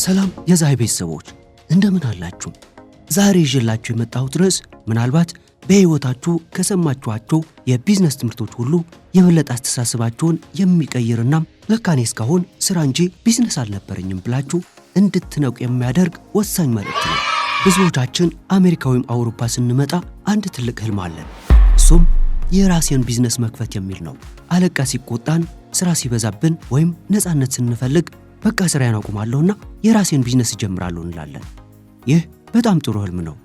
ሰላም የዛይ ቤተሰቦች፣ እንደምን አላችሁ? ዛሬ ይዤላችሁ የመጣሁት ርዕስ ምናልባት በሕይወታችሁ ከሰማችኋቸው የቢዝነስ ትምህርቶች ሁሉ የበለጠ አስተሳሰባችሁን የሚቀይርና ለካ እኔ እስካሁን ስራ እንጂ ቢዝነስ አልነበረኝም ብላችሁ እንድትነቁ የሚያደርግ ወሳኝ መልእክት ነው። ብዙዎቻችን አሜሪካ ወይም አውሮፓ ስንመጣ አንድ ትልቅ ህልም አለን። እሱም የራሴን ቢዝነስ መክፈት የሚል ነው። አለቃ ሲቆጣን፣ ስራ ሲበዛብን ወይም ነፃነት ስንፈልግ በቃ ስራዬን አቁማለሁና የራሴን ቢዝነስ እጀምራለሁ እንላለን። ይህ በጣም ጥሩ ህልም ነው።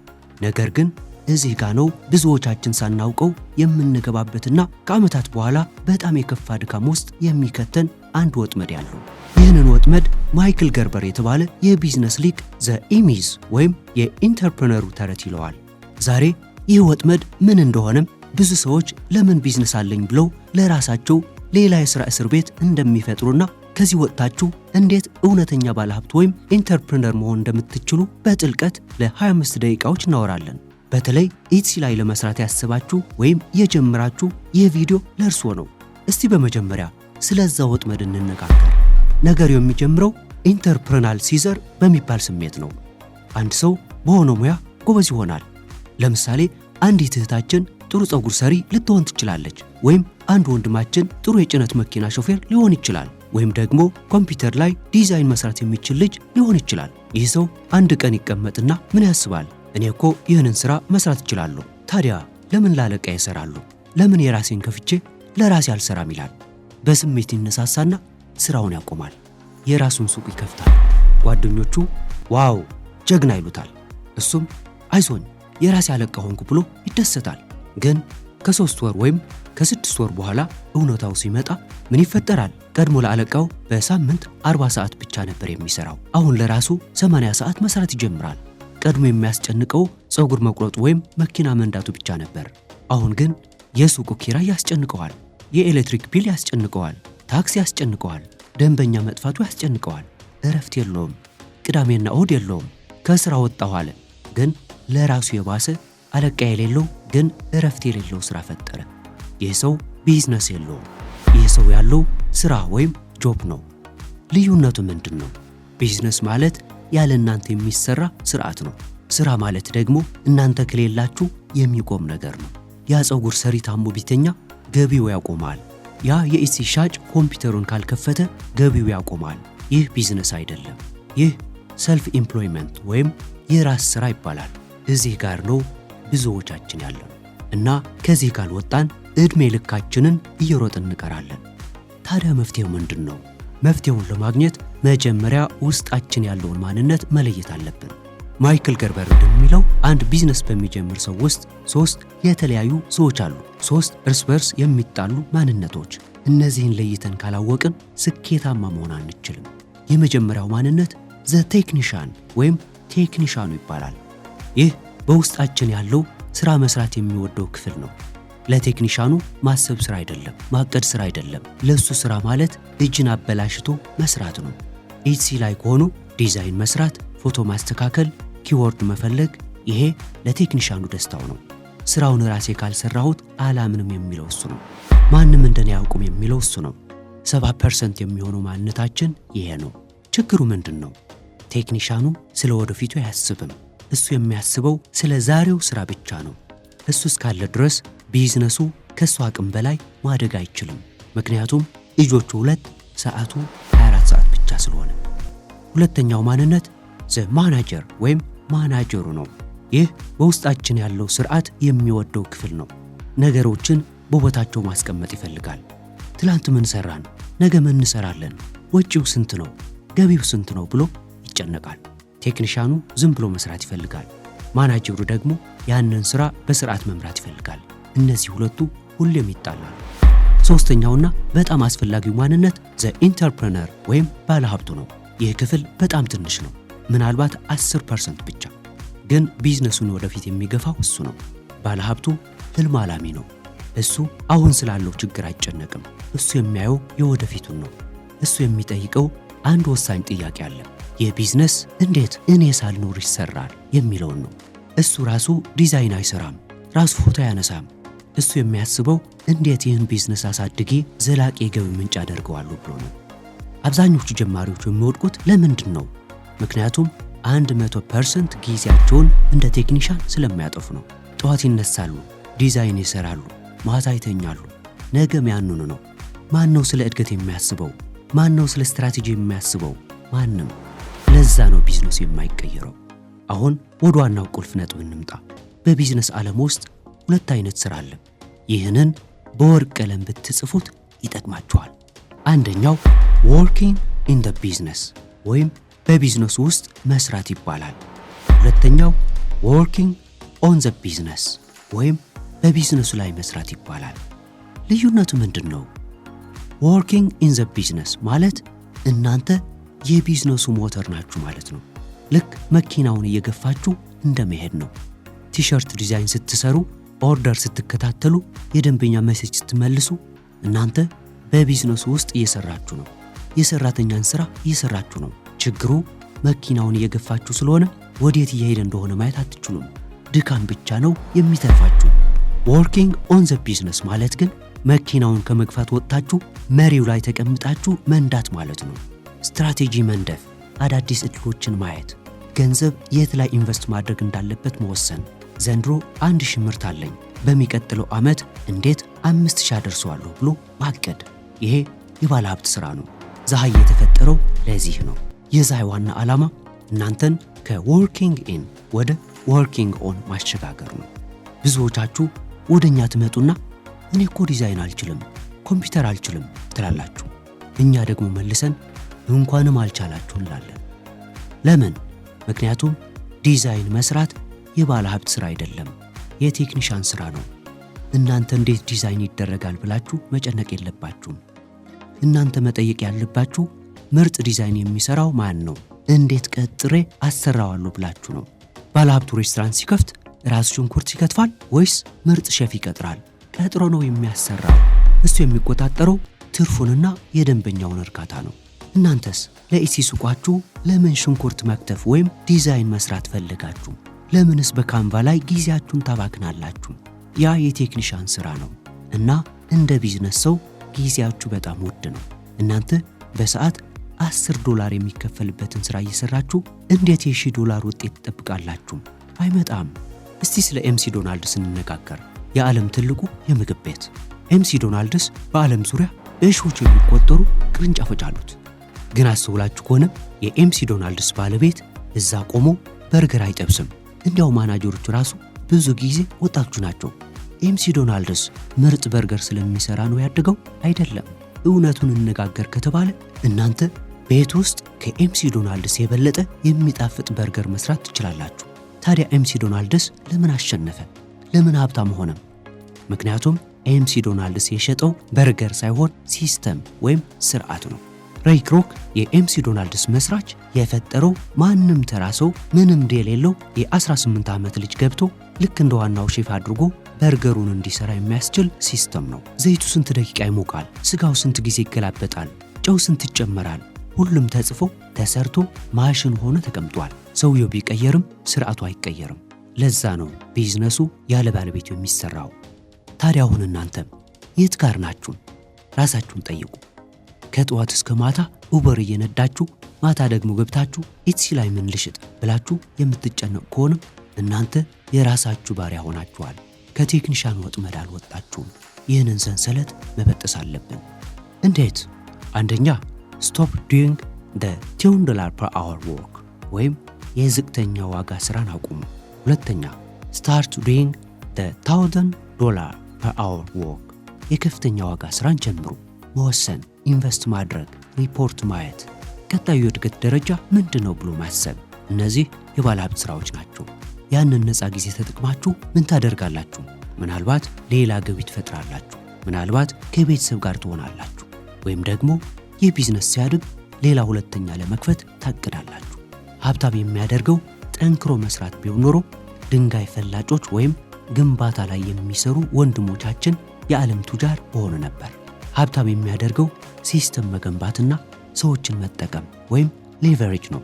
ነገር ግን እዚህ ጋ ነው ብዙዎቻችን ሳናውቀው የምንገባበትና ከዓመታት በኋላ በጣም የከፋ ድካም ውስጥ የሚከተን አንድ ወጥመድ ያለው። ይህንን ወጥመድ ማይክል ገርበር የተባለ የቢዝነስ ሊቅ the E-Myth ወይም የ entrepreneur ኡ ተረት ይለዋል። ዛሬ ይህ ወጥመድ ምን እንደሆነም፣ ብዙ ሰዎች ለምን ቢዝነስ አለኝ ብለው ለራሳቸው ሌላ የሥራ እስር ቤት እንደሚፈጥሩና ከዚህ ወጥታችሁ እንዴት እውነተኛ ባለሀብት ወይም entrepreneur መሆን እንደምትችሉ በጥልቀት ለ25 ደቂቃዎች እናወራለን። በተለይ Etsy ላይ ለመስራት ያሰባችሁ ወይም የጀመራችሁ ይህ ቪዲዮ ለእርስዎ ነው። እስቲ በመጀመሪያ ስለዛ ወጥመድ እንነጋገር። ነገሩ የሚጀምረው entrepreneurial scissor በሚባል ስሜት ነው። አንድ ሰው በሆነ ሙያ ጎበዝ ይሆናል። ለምሳሌ አንዲት እህታችን ጥሩ ፀጉር ሰሪ ልትሆን ትችላለች። ወይም አንድ ወንድማችን ጥሩ የጭነት መኪና ሾፌር ሊሆን ይችላል። ወይም ደግሞ ኮምፒውተር ላይ ዲዛይን መስራት የሚችል ልጅ ሊሆን ይችላል። ይህ ሰው አንድ ቀን ይቀመጥና ምን ያስባል? እኔ እኮ ይህንን ስራ መስራት እችላለሁ። ታዲያ ለምን ላለቃዬ እሰራለሁ? ለምን የራሴን ከፍቼ ለራሴ አልሰራም ይላል። በስሜት ይነሳሳና ስራውን ያቆማል። የራሱን ሱቅ ይከፍታል። ጓደኞቹ "Wow፣ ጀግና" ይሉታል። እሱም "አይዞኝ፣ የራሴ አለቃ ሆንኩ" ብሎ ይደሰታል። ግን ከ3 ወር ወይም ከ6 ወር በኋላ እውነታው ሲመጣ ምን ይፈጠራል? ቀድሞ ለአለቃው በሳምንት 40 ሰዓት ብቻ ነበር የሚሰራው። አሁን ለራሱ 80 ሰዓት መስራት ይጀምራል። ቀድሞ የሚያስጨንቀው ፀጉር መቁረጡ ወይም መኪና መንዳቱ ብቻ ነበር። አሁን ግን የሱቁ ኪራይ ያስጨንቀዋል፣ የኤሌክትሪክ bill ያስጨንቀዋል፣ ታክስ ያስጨንቀዋል፣ ደንበኛ መጥፋቱ ያስጨንቀዋል። እረፍት የለውም። ቅዳሜና እሁድ የለውም። ከስራ ወጣሁ አለ፣ ግን ለራሱ የባሰ አለቃ የሌለው ግን እረፍት የሌለው ስራ ፈጠረ። ይህ ሰው ቢዝነስ የለውም። ይህ ሰው ያለው ስራ ወይም job ነው። ልዩነቱ ምንድን ነው? ቢዝነስ ማለት ያለ እናንተ የሚሰራ ስርዓት ነው። ስራ ማለት ደግሞ እናንተ ከሌላችሁ የሚቆም ነገር ነው። ያ ፀጉር ሰሪ ታሞ ቢተኛ ገቢው ያቆማል። ያ የ Etsy ሻጭ ኮምፒውተሩን ካልከፈተ ገቢው ያቆማል። ይህ ቢዝነስ አይደለም። ይህ self employment ወይም የራስ ስራ ይባላል። እዚህ ጋር ነው ብዙዎቻችን ያለነው እና ከዚህ ካልወጣን ዕድሜ ልካችንን እየሮጥን እንቀራለን። ታዲያ መፍትሄው ምንድን ነው? መፍትሄውን ለማግኘት መጀመሪያ ውስጣችን ያለውን ማንነት መለየት አለብን። ማይክል ገርበር እንደሚለው አንድ ቢዝነስ በሚጀምር ሰው ውስጥ ሶስት የተለያዩ ሰዎች አሉ። ሶስት እርስ በርስ የሚጣሉ ማንነቶች። እነዚህን ለይተን ካላወቅን ስኬታማ መሆን አንችልም። የመጀመሪያው ማንነት the technician ወይም ቴክኒሻኑ ይባላል። ይህ በውስጣችን ያለው ስራ መስራት የሚወደው ክፍል ነው። ለቴክኒሻኑ ማሰብ ስራ አይደለም፣ ማቀድ ስራ አይደለም። ለሱ ስራ ማለት እጅን አበላሽቶ መስራት ነው። Etsy ላይ ከሆኑ ዲዛይን መስራት፣ ፎቶ ማስተካከል፣ keyword መፈለግ፣ ይሄ ለቴክኒሻኑ ደስታው ነው። ስራውን ራሴ ካልሰራሁት አላምንም የሚለው እሱ ነው። ማንም እንደኔ አያውቅም የሚለው እሱ ነው። 70% የሚሆነው ማንነታችን ይሄ ነው። ችግሩ ምንድን ነው? ቴክኒሻኑ ስለ ወደፊቱ አያስብም። እሱ የሚያስበው ስለ ዛሬው ስራ ብቻ ነው። እሱ እስካለ ድረስ ቢዝነሱ ከእሱ አቅም በላይ ማደግ አይችልም። ምክንያቱም እጆቹ ሁለት፣ ሰዓቱ 24 ሰዓት ብቻ ስለሆነ። ሁለተኛው ማንነት the manager ወይም ማናጀሩ ነው። ይህ በውስጣችን ያለው ስርዓት የሚወደው ክፍል ነው። ነገሮችን በቦታቸው ማስቀመጥ ይፈልጋል። ትላንት ምን ሰራን፣ ነገ ምን እንሰራለን፣ ወጪው ስንት ነው፣ ገቢው ስንት ነው ብሎ ይጨነቃል። ቴክኒሻኑ ዝም ብሎ መስራት ይፈልጋል። ማናጀሩ ደግሞ ያንን ስራ በስርዓት መምራት ይፈልጋል። እነዚህ ሁለቱ ሁሌም ይጣላሉ። ሶስተኛውና በጣም አስፈላጊው ማንነት the entrepreneur ወይም ባለሀብቱ ነው። ይህ ክፍል በጣም ትንሽ ነው፣ ምናልባት 10% ብቻ። ግን ቢዝነሱን ወደፊት የሚገፋው እሱ ነው። ባለሀብቱ ህልም አላሚ ነው። እሱ አሁን ስላለው ችግር አይጨነቅም። እሱ የሚያየው የወደፊቱን ነው። እሱ የሚጠይቀው አንድ ወሳኝ ጥያቄ አለ። ይህ ቢዝነስ እንዴት እኔ ሳልኖር ይሰራል የሚለውን ነው። እሱ ራሱ ዲዛይን አይሰራም፣ ራሱ ፎቶ አያነሳም። እሱ የሚያስበው እንዴት ይህን ቢዝነስ አሳድጌ ዘላቂ የገቢ ምንጭ አደርገዋለሁ ብሎ ነው። አብዛኞቹ ጀማሪዎች የሚወድቁት ለምንድን ነው? ምክንያቱም 100% ጊዜያቸውን እንደ ቴክኒሻን ስለሚያጠፉ ነው። ጠዋት ይነሳሉ፣ ዲዛይን ይሰራሉ፣ ማታ ይተኛሉ። ነገም ያንኑ ነው። ማን ነው ስለ እድገት የሚያስበው? ማን ነው ስለ ስትራቴጂ የሚያስበው? ማንም። ለዛ ነው ቢዝነሱ የማይቀየረው። አሁን ወደ ዋናው ቁልፍ ነጥብ እንምጣ። በቢዝነስ ዓለም ውስጥ ሁለት አይነት ስራ አለ። ይህንን በወርቅ ቀለም ብትጽፉት ይጠቅማችኋል። አንደኛው working in the business ወይም በቢዝነሱ ውስጥ መስራት ይባላል። ሁለተኛው working on the business ወይም በቢዝነሱ ላይ መስራት ይባላል። ልዩነቱ ምንድን ነው? Working in the business ማለት እናንተ የቢዝነሱ ሞተር ናችሁ ማለት ነው። ልክ መኪናውን እየገፋችሁ እንደመሄድ ነው። ቲሸርት ዲዛይን ስትሰሩ፣ order ስትከታተሉ፣ የደንበኛ message ስትመልሱ እናንተ በቢዝነሱ ውስጥ እየሰራችሁ ነው። የሰራተኛን ስራ እየሰራችሁ ነው። ችግሩ መኪናውን እየገፋችሁ ስለሆነ ወዴት እየሄደ እንደሆነ ማየት አትችሉም። ድካም ብቻ ነው የሚተርፋችሁ። Working on the business ማለት ግን መኪናውን ከመግፋት ወጥታችሁ መሪው ላይ ተቀምጣችሁ መንዳት ማለት ነው። ስትራቴጂ መንደፍ፣ አዳዲስ እድሎችን ማየት፣ ገንዘብ የት ላይ invest ማድረግ እንዳለበት መወሰን። ዘንድሮ 1000 ምርት አለኝ፣ በሚቀጥለው ዓመት እንዴት 5000 አደርሰዋለሁ ብሎ ማቀድ። ይሄ የባለ ሀብት ሥራ ነው። ዛሃይ የተፈጠረው ለዚህ ነው። የዛሃይ ዋና ዓላማ እናንተን ከ working in ወደ working on ማሸጋገር ነው። ብዙዎቻችሁ ወደ እኛ ትመጡና እኔ እኮ ዲዛይን አልችልም፣ ኮምፒውተር አልችልም ትላላችሁ። እኛ ደግሞ መልሰን እንኳንም አልቻላችሁ እንላለን። ለምን? ምክንያቱም ዲዛይን መስራት የባለ ሀብት ሥራ አይደለም፣ የቴክኒሻን ሥራ ነው። እናንተ እንዴት ዲዛይን ይደረጋል ብላችሁ መጨነቅ የለባችሁም። እናንተ መጠየቅ ያለባችሁ ምርጥ ዲዛይን የሚሰራው ማን ነው፣ እንዴት ቀጥሬ አሰራዋለሁ ብላችሁ ነው። ባለሀብቱ ሬስቶራንት ሲከፍት ራሱ ሽንኩርት ይከትፋል ወይስ ምርጥ ሼፍ ይቀጥራል? ቀጥሮ ነው የሚያሰራው። እሱ የሚቆጣጠረው ትርፉንና የደንበኛውን እርካታ ነው። እናንተስ ለ Etsy ሱቃችሁ ለምን ሽንኩርት መክተፍ ወይም ዲዛይን መስራት ፈለጋችሁ? ለምንስ በ Canva ላይ ጊዜያችሁን ታባክናላችሁ? ያ የቴክኒሻን ስራ ነው እና እንደ ቢዝነስ ሰው ጊዜያችሁ በጣም ውድ ነው። እናንተ በሰዓት $10 የሚከፈልበትን ስራ እየሰራችሁ እንዴት የ1000 ዶላር ውጤት ትጠብቃላችሁ? አይመጣም። እስቲ ስለ ኤምሲ ዶናልድስ እንነጋገር። የዓለም ትልቁ የምግብ ቤት ኤምሲ ዶናልድስ በዓለም ዙሪያ በሺዎች የሚቆጠሩ ቅርንጫፎች አሉት። ግን አስተውላችሁ ከሆነ የኤምሲ ዶናልድስ ባለቤት እዛ ቆሞ በርገር አይጠብስም። እንዲያው ማናጀሮቹ ራሱ ብዙ ጊዜ ወጣቶች ናቸው። ኤምሲ ዶናልድስ ምርጥ በርገር ስለሚሰራ ነው ያደገው? አይደለም። እውነቱን እንነጋገር ከተባለ እናንተ ቤት ውስጥ ከኤምሲ ዶናልድስ የበለጠ የሚጣፍጥ በርገር መስራት ትችላላችሁ። ታዲያ ኤምሲ ዶናልድስ ለምን አሸነፈ? ለምን ሀብታም ሆነም? ምክንያቱም ኤምሲ ዶናልድስ የሸጠው በርገር ሳይሆን system ወይም ስርዓት ነው። ሬይ ክሮክ የኤምሲ ዶናልድስ መስራች የፈጠረው ማንም ተራ ሰው ምንም የሌለው የ18 ዓመት ልጅ ገብቶ ልክ እንደ ዋናው ሼፍ አድርጎ በርገሩን እንዲሰራ የሚያስችል system ነው። ዘይቱ ስንት ደቂቃ ይሞቃል፣ ስጋው ስንት ጊዜ ይገላበጣል፣ ጨው ስንት ይጨመራል፣ ሁሉም ተጽፎ ተሰርቶ ማሽን ሆኖ ተቀምጧል። ሰውየው ቢቀየርም ስርዓቱ አይቀየርም። ለዛ ነው ቢዝነሱ ያለ ባለቤቱ የሚሰራው። ታዲያ አሁን እናንተ የት ጋር ናችሁ? ራሳችሁን ጠይቁ። ከጠዋት እስከ ማታ Uber እየነዳችሁ ማታ ደግሞ ገብታችሁ Etsy ላይ ምን ልሽጥ ብላችሁ የምትጨነቁ ከሆነ እናንተ የራሳችሁ ባሪያ ሆናችኋል። ከቴክኒሻን ወጥመድ አልወጣችሁም። ይህንን ሰንሰለት መበጠስ አለብን። እንዴት? አንደኛ፣ stop doing the $10 per hour work ወይም የዝቅተኛ ዋጋ ስራን አቁሙ። ሁለተኛ፣ start doing the $1000 per hour work፣ የከፍተኛ ዋጋ ስራን ጀምሩ። መወሰን፣ invest ማድረግ፣ ሪፖርት ማየት፣ ቀጣዩ የእድገት ደረጃ ምንድን ነው ብሎ ማሰብ። እነዚህ የባለሀብት ስራዎች ናቸው። ያንን ነፃ ጊዜ ተጠቅማችሁ ምን ታደርጋላችሁ? ምናልባት ሌላ ገቢ ትፈጥራላችሁ። ምናልባት ከቤተሰብ ጋር ትሆናላችሁ። ወይም ደግሞ ይህ ቢዝነስ ሲያድግ ሌላ ሁለተኛ ለመክፈት ታቅዳላችሁ። ሀብታም የሚያደርገው ጠንክሮ መስራት ቢሆን ኖሮ ድንጋይ ፈላጮች ወይም ግንባታ ላይ የሚሰሩ ወንድሞቻችን የዓለም ቱጃር በሆኑ ነበር። ሀብታም የሚያደርገው system መገንባትና ሰዎችን መጠቀም ወይም leverage ነው።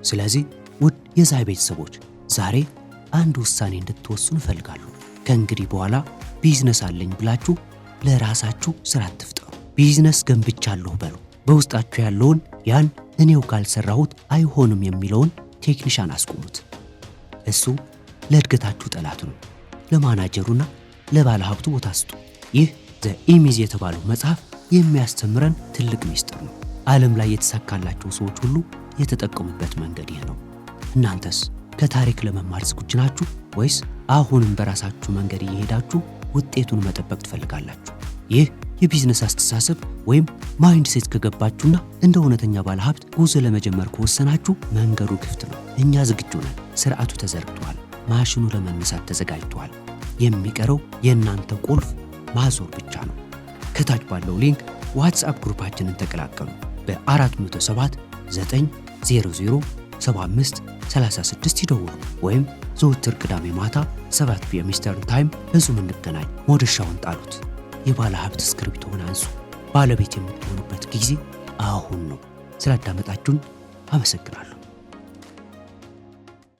ስለዚህ ውድ የዛይ ቤተሰቦች፣ ዛሬ አንድ ውሳኔ እንድትወስኑ እፈልጋለሁ። ከእንግዲህ በኋላ ቢዝነስ አለኝ ብላችሁ ለራሳችሁ ስራ አትፍጠሩ። ቢዝነስ ገንብቻለሁ በሉ። በውስጣችሁ ያለውን ያን እኔው ካልሰራሁት አይሆንም የሚለውን ቴክኒሻን አስቁሙት። እሱ ለእድገታችሁ ጠላት ነው። ለማናጀሩና ለባለ ሀብቱ ቦታ ስጡ። ይህ The E-Myth የተባለው መጽሐፍ የሚያስተምረን ትልቅ ሚስጥር ነው። ዓለም ላይ የተሳካላቸው ሰዎች ሁሉ የተጠቀሙበት መንገድ ይህ ነው። እናንተስ ከታሪክ ለመማር ዝግጁ ናችሁ ወይስ አሁንም በራሳችሁ መንገድ እየሄዳችሁ ውጤቱን መጠበቅ ትፈልጋላችሁ? ይህ የቢዝነስ አስተሳሰብ ወይም mindset ከገባችሁና እንደ እውነተኛ ባለሀብት ጉዞ ለመጀመር ከወሰናችሁ መንገዱ ክፍት ነው። እኛ ዝግጁ ነን። ስርዓቱ ተዘርግቷል። ማሽኑ ለመነሳት ተዘጋጅቷል። የሚቀረው የእናንተ ቁልፍ ማዞር ብቻ ነው። ከታች ባለው link WhatsApp group ኣችንን ተቀላቀሉ። በ407 900 75 36 ይደውሉ ወይም ዘወትር ቅዳሜ ማታ 7 PM Eastern Time በ Zoom እንገናኝ። መዶሻውን ጣሉት። የባለ ሀብት እስክሪብቶውን አንሱ። ባለቤት የምትሆኑበት ጊዜ አሁን ነው። ስላዳመጣችሁን አመሰግናለሁ።